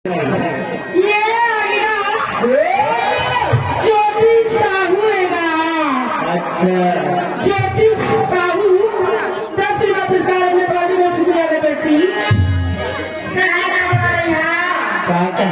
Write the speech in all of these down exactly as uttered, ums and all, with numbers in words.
ये आगे ना, ज्योति साहू है ना। अच्छा। ज्योति साहू, दस रुपया पुरस्कार अपने पार्टी में शुक्रिया अदा करती। कहाँ का हमारे यहाँ? का, का?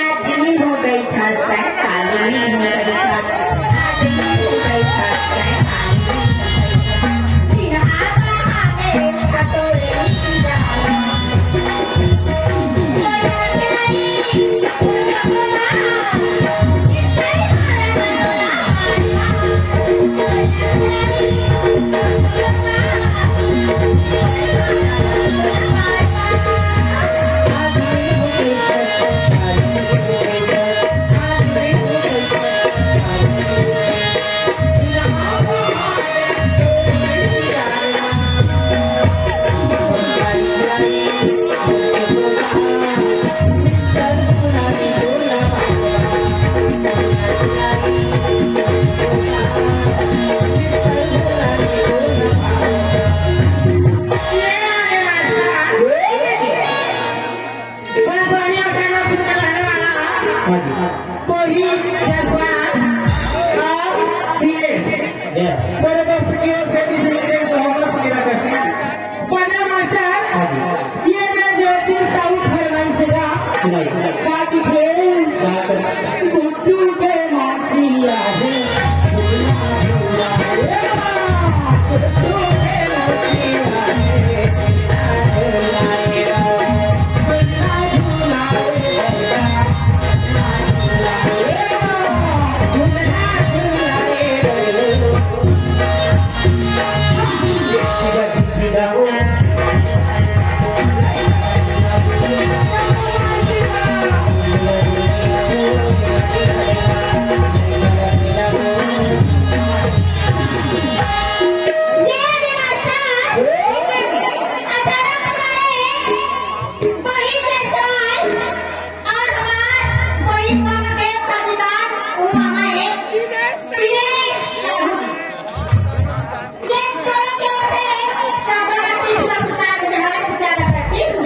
आदमी हो गई था, सैतानी हो गई था, आदमी हो गई था, सैतानी हो गई था। सिंहासन आगे खतोरे की जान। बड़ा मास्टर, ये मैं ज्योति साहू फरमाइश से रहा। सुनाई। का दिखे? का कर? गुड्डू के मासिया है। गुड्डू के मासिया है। और हमार वही मामा के साझेदार, वो मामा है दिनेश। दिनेश। ये दोनों की ओर से शानदार तीस का पुरस्कार मुझे हमें स्वीकार करती हूँ।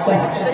अच्छा।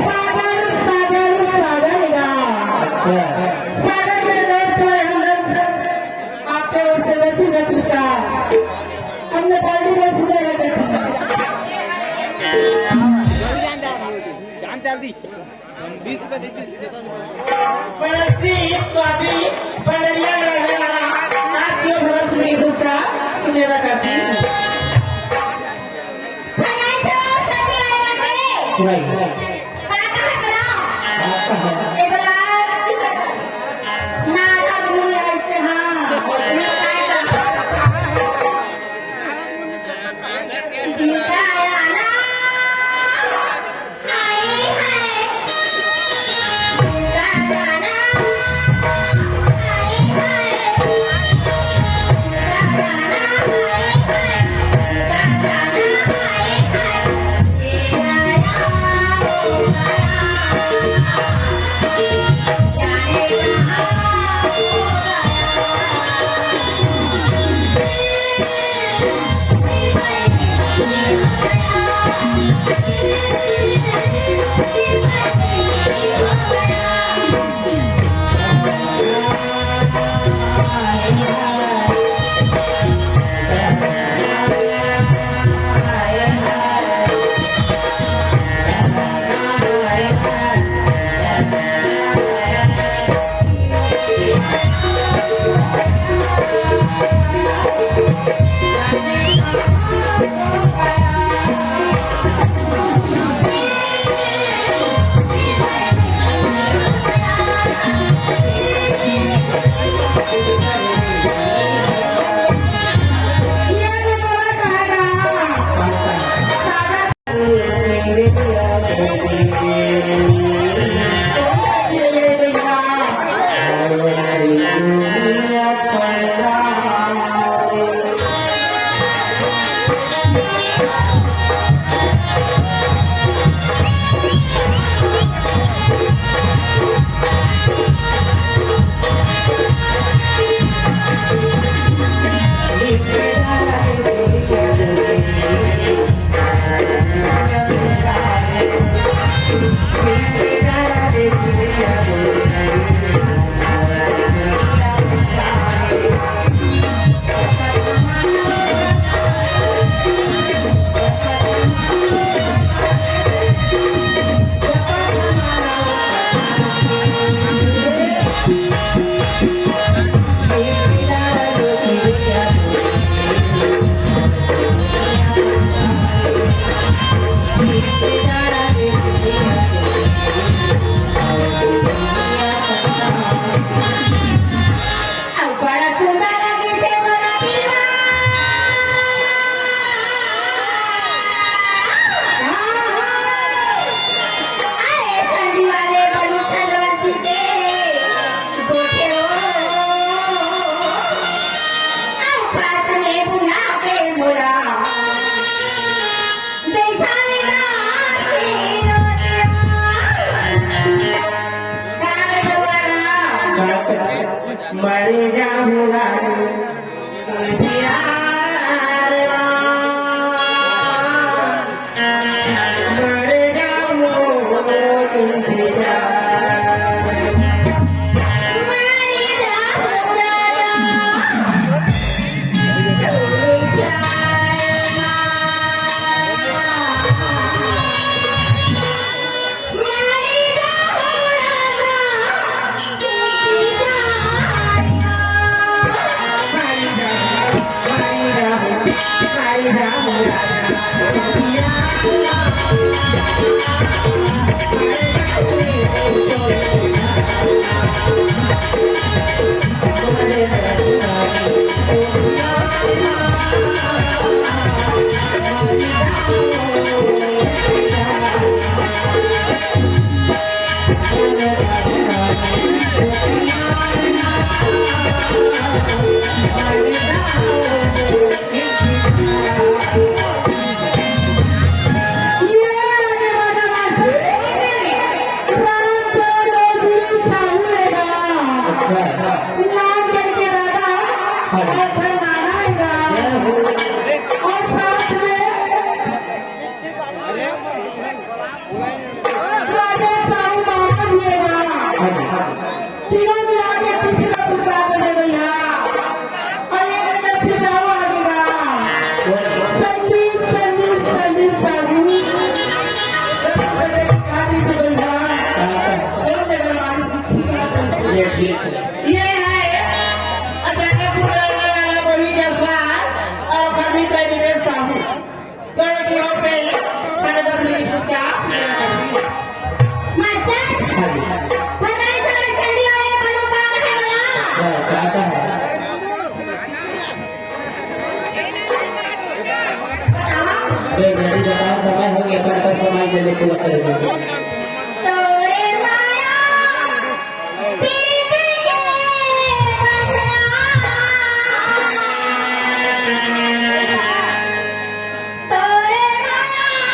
सागर, सागर, सागर। सागर के दोस्त हैं हम लोग, आपके ओर से वैसी मत लिखा। हमने पार्टी में सुना रहता था। पड़ोसी, स्वामी, पड़रिया रहने वाला, आप क्यों भला सुनी गुस्सा, सुने रखा थी। नहीं। अउ बड़ा सुंदर लगिस हे मोला दीवाना। आए संगी वाले बड़ू छलवा सीते गोठे हो। अउ पास में बुला के मोला। मर जाऊंगा। नाम करके दादा, हाँ। और फिर नाना आएगा। और साथ में राजेश साहू बाबा भी आएगा। हाँ जी। तीनों मिला के खुशी का प्रसाद दे भैया। और ये करके फिर जाओ आगे का। संदीप, संदीप, संदीप साहू। बहुत जगह मारी अच्छी बात है। ये ठीक है। ये है अचानक बुलाने वाला बड़ी जज्बात और कभी का दिनेश साहू। करो जी, हो पहले, मैंने तो अपनी स्टाफ मास्टर, हाँ जी। फरमाइश वाला चंडी वाले बनो काम है वाला। हाँ, क्या आता है? अरे, जल्दी बताओ, समय हो गया, कब तक समय के लिए पूरा करेंगे? तोरे माया पीरित के बंधना। तोरे माया पीरित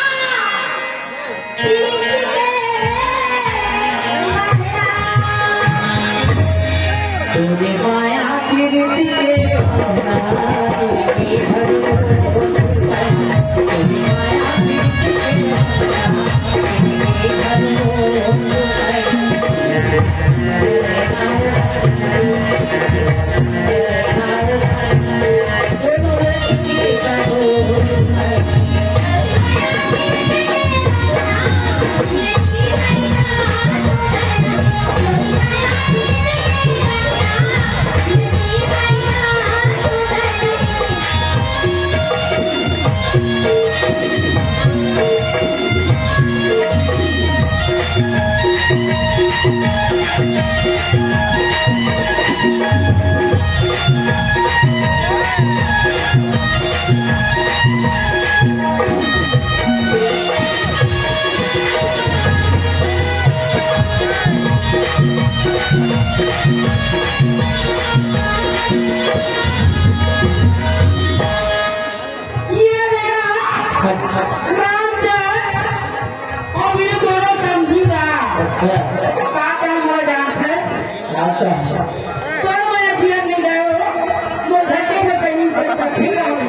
के बंधना। तोरे माया पीरित के बंधना। ये मेरा रामचंद्र और मेरे दोनों समझू का। अच्छा। का काम हो जाते? अच्छा। तो मैं जियन नहीं गयो, वो घंटे में कहीं से तक ही रहूं।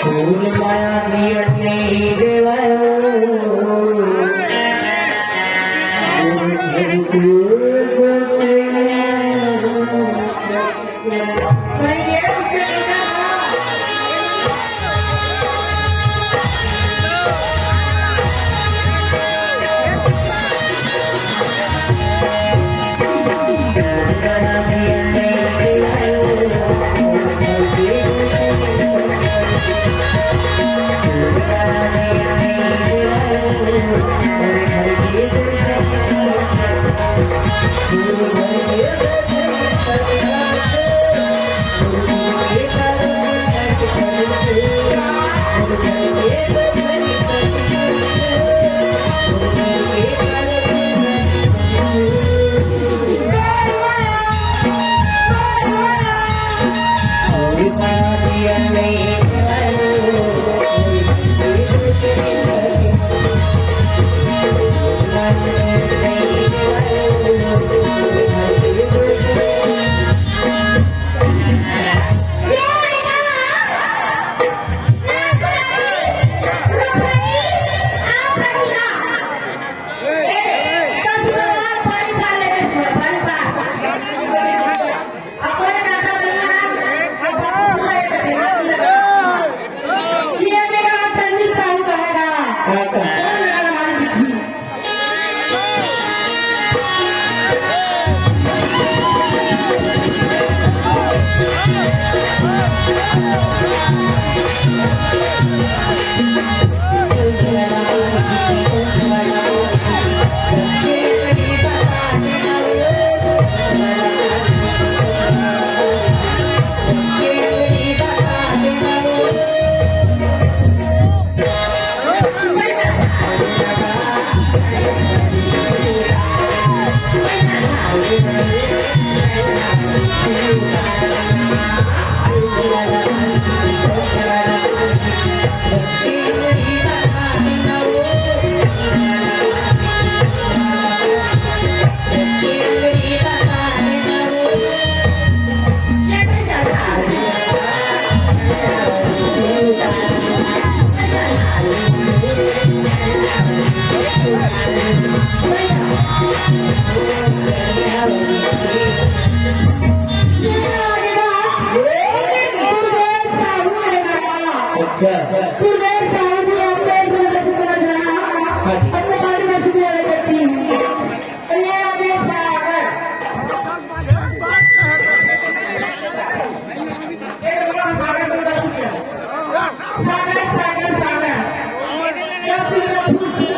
फूल माया जियन नहीं देवायो। अच्छा। तू देख साहू जी, आपको ऐसे लगा, सुंदर लग रहा है। हाँ जी। अपने बारे में शुक्रिया अदा करती हूँ। तो ये आ गए सागर। ये तो सागर को बता चुके हैं। सागर, सागर, सागर। क्या सुंदर फूल।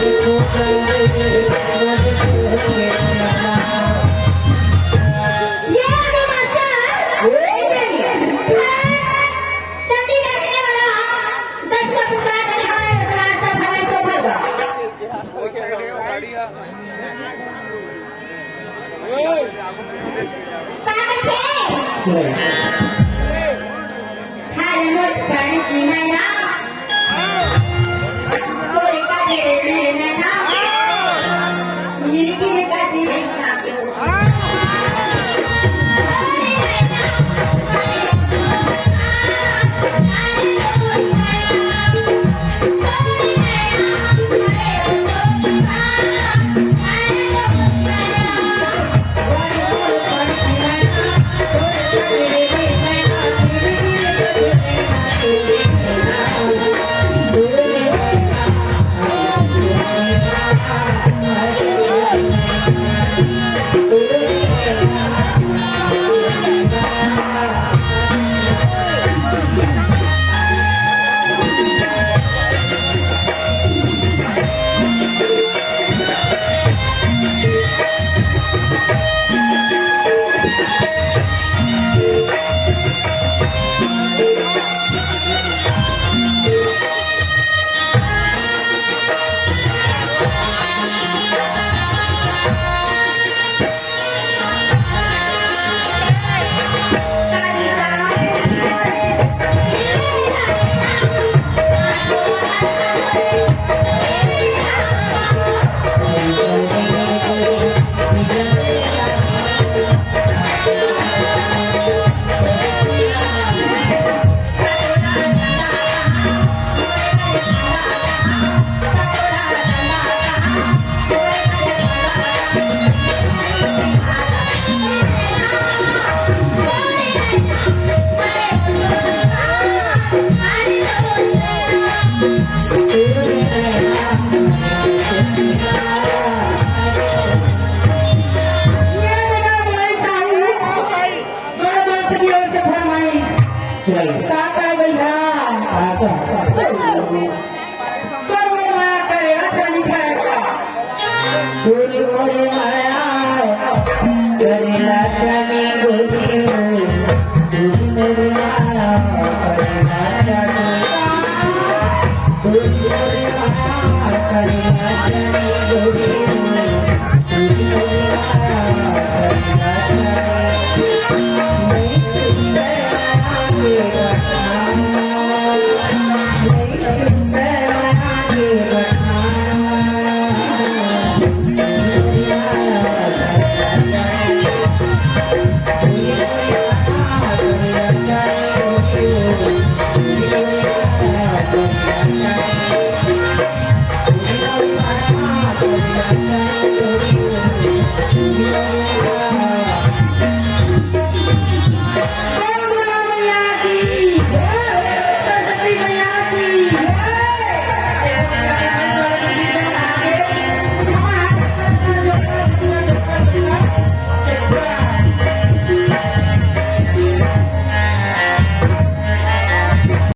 ये रहे मास्टर। चंडीगढ़ के वाला दस का पुरस्कार देने हमारे क्लास का हमारे सोफर का। का करथे? हर मोर प्राण की मैना, तोरे का रे मैना, मिलकी में का जी है। दोनों दोस्त की ओर से फरमाइश। सुनाइए। काका भैया। काका। तोर मोर माया करे अच्छा नहीं खाएगा। तोर मोर माया करे अच्छा नहीं बोली। तोर मोर माया करे अच्छा नहीं। तोर मोर माया करे